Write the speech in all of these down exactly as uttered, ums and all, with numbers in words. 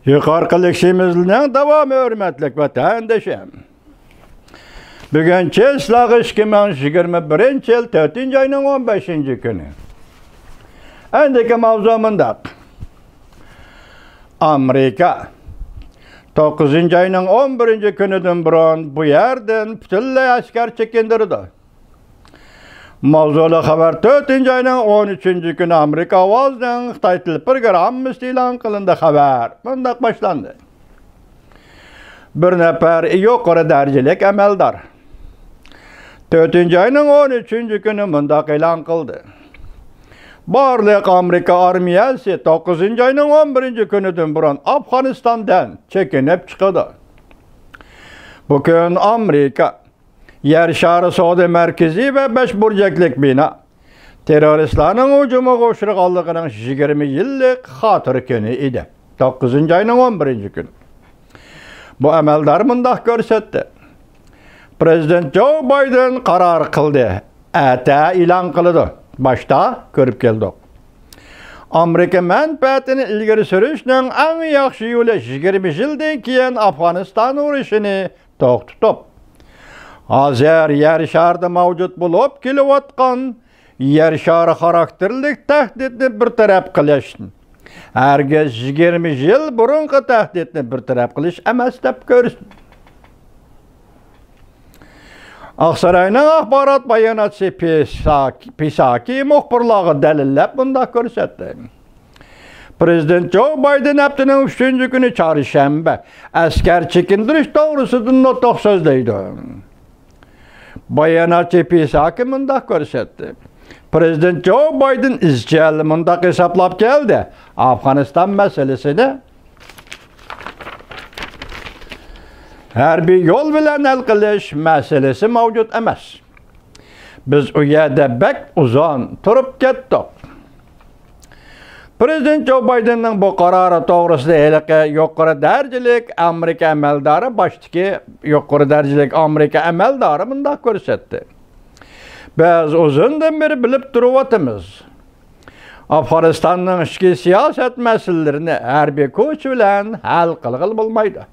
يۇقىرىقى لېكسىيىمىزنىڭ داۋامى، ھۆرمەتلىك ۋەتەندىشىم. بۈگۈن چېسلاغ ئىككى مىڭ يىگىرمە بىرىنچى يىل تۆتىنچى ئاينىڭ ئون بەشىنچى كۈنى. ئەندىكى ماۋزۇ مۇنداق. ئامېرىكا توققۇزىنچى ئاينىڭ ئون بىرىنچى كۈنىدىن بۇرۇن بۇ يەردىن پۈتۈنلەي ئەسكەر چېكىندۈرىدۇ. ماۋزۇلۇق خەۋەر. تۆتىنچى ئاينىڭ ئون ئۈچىنچى كۈنى ئامېرىكا ئاۋازىنىڭ خىتاي تېلېپروگراممىسىدا ئېلان قىلىندى. خەۋەر مۇنداق باشلاندى. بىر نەپەر يۇقىرى دەرىجىلىك ئەمەلدار تۆتىنچى ئاينىڭ ئون ئۈچىنچى كۈنى مۇنداق ئېلان قىلدى. بارلىق ئامېرىكا ئارمىيەسى توققۇزىنچى ئاينىڭ ئون بىرىنچى كۈنىدىن بۇرۇن ئافغانىستاندىن چېكىنىپ چىقىدۇ. بۈگۈن ئامېرىكا يەر شارى سودا مەركىزى ۋە بەش بۇرجەكلىك بىنا تېررورىستلارنىڭ ھۇجۇمىغا ئۇچرىغانلىقىنىڭ يىگىرمە يىللىق خاتىرە كۈنى ئىدى. توققۇزىنچى ئاينىڭ ئون بىرىنچى كۈنى. بۇ ئەمەلدار مۇنداق كۆرسەتتى. پرېزىدېنت جو بايدېن قارار قىلدى. ئەتە ئېلان قىلىدۇ. باشتا كۆرۈپ كەلدۇق. ئامېرىكا مەنپەئەتىنى ئىلگىرى سۈرۈشنىڭ ئەڭ ياخشى يولى يىگىرمە يىلدىن كېيىن ئافغانىستان ئۇرۇشىنى توختىتىپ، ھازىر يەر شارىدا مەۋجۇت بولۇپ كېلىۋاتقان يەر شارى خاراكتېرلىك تەھدىتنى بىر تەرەپ قىلىش. ھەرگىز يىگىرمە يىل بۇرۇنقى تەھدىتنى بىر تەرەپ قىلىش ئەمەس دەپ كۆرسىتىدۇ. ئاقساراينىڭ ئاخبارات باياناتچىسى پىساكى، پىساكى مۇخبىرلارغا دەلىللەپ مۇنداق كۆرسەتتى. پرېزىدېنت جو بايدېن ھەپتىنىڭ ئۈچىنچى كۈنى، چارشەنبە، ئەسكەر چېكىندۈرۈش توغرىسىدا نۇتۇق سۆزلەيدۇ. باياناتچى پىساكى مۇنداق كۆرسەتتى. پرېزىدېنت جو بايدېن ئىزچىل مۇنداق ھېسابلاپ كەلدى. ئافغانىستان مەسىلىسىنى ھەربىي يول بىلەن ھەل قىلىش مەسىلىسى مەۋجۇت ئەمەس. بىز ئۇ يەردە بەك ئۇزۇن تۇرۇپ كەتتۇق. پرېزىدېنت جو بايدېننىڭ بۇ قارارى توغرىسىدا ھېلىقى يۇقىرى دەرىجىلىك ئامېرىكا ئەمەلدارى، باشتىكى يۇقىرى دەرىجىلىك ئامېرىكا ئەمەلدارى مۇنداق كۆرسەتتى. بىز ئۇزۇندىن بېرى بىلىپ تۇرۇۋاتىمىز. ئافغانىستاننىڭ ئىچكى سىياسەت مەسىلىلىرىنى ھەربىي كۈچ بىلەن ھەل قىلغىلى بولمايدۇ.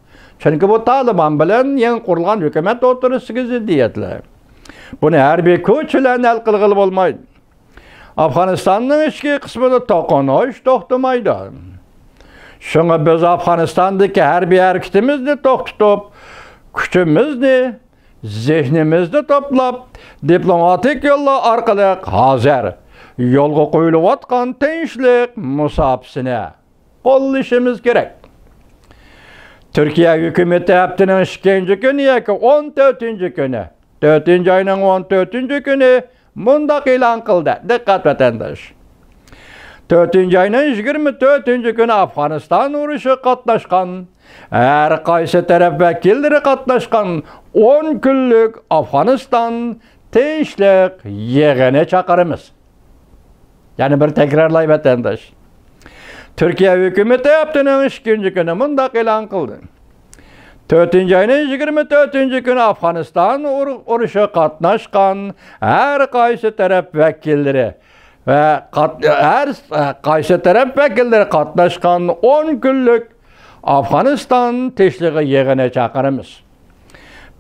چۈنكى بۇ تالىبان بىلەن يېڭى قۇرۇلغان ھۆكۈمەت ئوتتۇرىسىدىكى زىددىيەتلەر. بۇنى ھەربىي كۈچ بىلەن ھەل قىلغىلى بولمايدۇ. ئافغانىستاننىڭ ئىچكى قىسمىدا توقۇنۇش توختىمايدۇ. شۇڭا بىز ئافغانىستاندىكى ھەربىي ھەرىكىتىمىزنى توختىتىپ، كۈچىمىزنى، زېھنىمىزنى توپلاپ، دىپلوماتىك يوللار ئارقىلىق ھازىر يولغا قويۇلۇۋاتقان تىنچلىق مۇساپىسىنى قوللىشىمىز كېرەك. تۈركىيە ھۆكۈمىتى ھەپتىنىڭ ئىككىنچى كۈنى ياكى ئون تۆتىنچى كۈنى، تۆتىنچى ئاينىڭ ئون تۆتىنچى كۈنى مۇنداق ئېلان قىلدى. دىققەت، ۋەتەنداش! تۆتىنچى ئاينىڭ يىگىرمە تۆتىنچى كۈنى ئافغانىستان ئۇرۇشىغا قاتناشقان ھەر قايسى تەرەپ ۋەكىللىرى قاتناشقان ئون كۈنلۈك ئافغانىستان تىنچلىق يىغىنى چاقىرىمىز. يەنە بىر تەكرارلاي، ۋەتەنداش. تۈركىيە ھۆكۈمىتى ھەپتىنىڭ ئىككىنچى كۈنى مۇنداق ئېلان قىلدى. تۆتىنچى ئاينىڭ يىگىرمە تۆتىنچى كۈنى ئافغانىستان ئۇر-، ئۇرۇشىغا قاتناشقان ھەر قايسى تەرەپ ۋەكىللىرى ۋە قات-، ھەر قايسى تەرەپ ۋەكىللىرى قاتناشقان ئون كۈنلۈك ئافغانىستان تىنچلىقى يىغىنى چاقىرىمىز.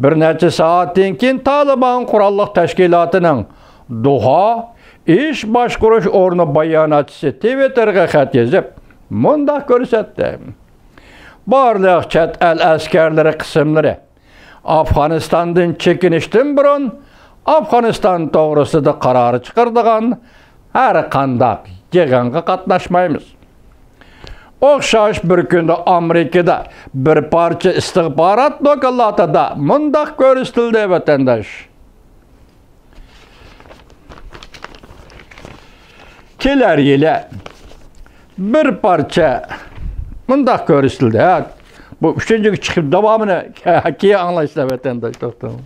بىر نەچچە سائەتتىن كېيىن تالىبان قوراللىق تەشكىلاتىنىڭ دوھا ئىش باشقۇرۇش ئورنى باياناتچىسى تىۋىتتېرغا خەت يېزىپ، مۇنداق كۆرسەتتى. بارلىق چەت ئەل ئەسكەرلىرى قىسىملىرى ئافغانىستاندىن چېكىنىشتىن بۇرۇن ئافغانىستان توغرىسىدا قارار چىقىرىدىغان ھەر قانداق يىغىنغا قاتناشمايمىز. ئوخشاش بىر كۈندە ئامېرىكىدا بىر پارچە ئىستىخبارات دوكلاتىدا مۇنداق كۆرسىتىلدى، ۋەتەنداش. كېلەر يىلى بىر پارچە مۇنداق كۆرسىتىلدى. ھە، بۇ ئۈچىنچىگە چىقىپ داۋامىنى كېيىن ئاڭلايسىلەر، ۋەتەنداش، توختاڭ.